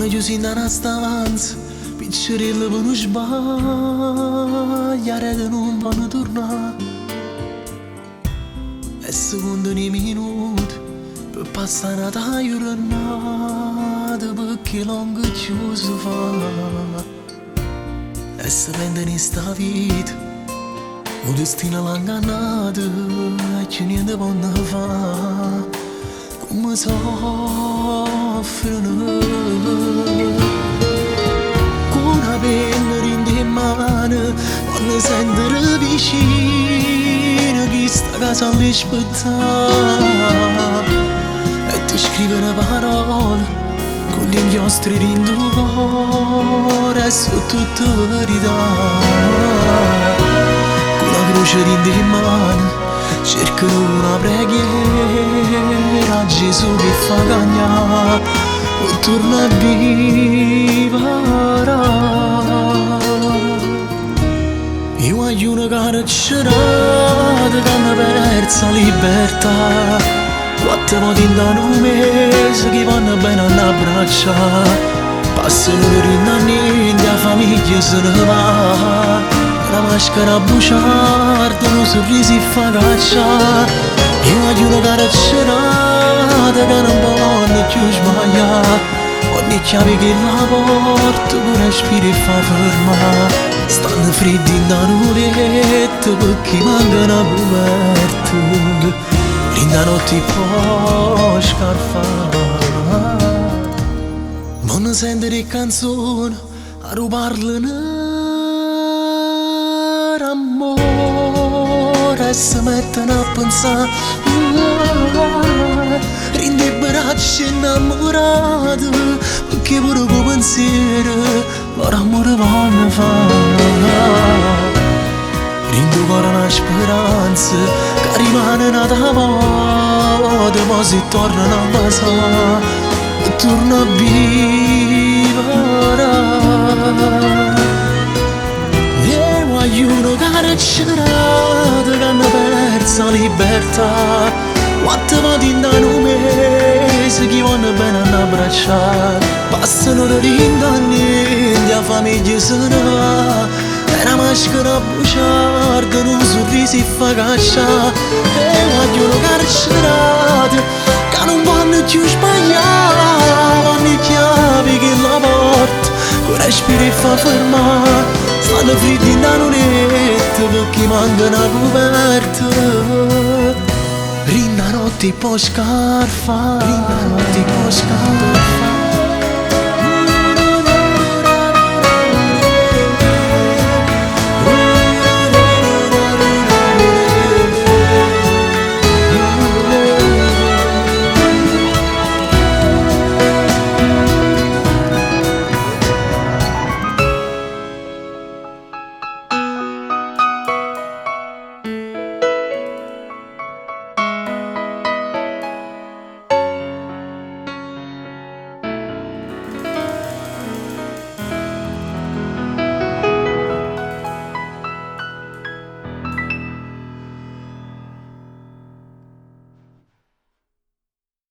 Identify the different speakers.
Speaker 1: Stanno chiusi in una stanza, piccerella per non sbagliare, non vanno a tornare. E secondo i minuti, per passare una giornata, perché lungo chiuso fa. E se vende in sta vita, o destino l'ha ingannato, e c'è niente può fare. Come soffrono con una penna in mano, quando sento vicino chi sta a casa li aspettare e ti scrive una parola con gli inchiostri in tuo cuore e su tutta verità, con la croce in mano cercano una preghiera a Gesù che fa cagnare e torna a vivere. Io voglio una carcerata che hanno perso la libertà, quattro volte in un mese che vanno bene a abbracciare, passano le niente, la famiglia se ne va, una maschera bugiarda, un sorriso fa cacciare. Io voglio una carcerata che non voglio più sbagliare, ogni chiave che la porta con respiro e fa fermare. Stanno freddi in un letto perché manca una coperta, rinda notte può scarfare. Non sentire canzoni a rubarle amore e si mettono a pensare, rinde braccia innamorate perché pure con pensiero loro amore vanno fare. Rindo cuore una speranza che rimane nata volta, ma se tornano a passare e torna a vivere. E voglio una carcerata che hanno perso la libertà, quattro volte in un mese che vanno bene a abbracciare, passano da niente, la famiglia se ne va, e una maschera bugiarda, un sorriso fa cacciare. E voglio una carcerata che non vanno più sbagliare, ogni chiave che la porta con respiro e fa fermare, stanno freddi in un letto perché manca una coperta, rinda notte può scarfare, rinda notte può scarfare.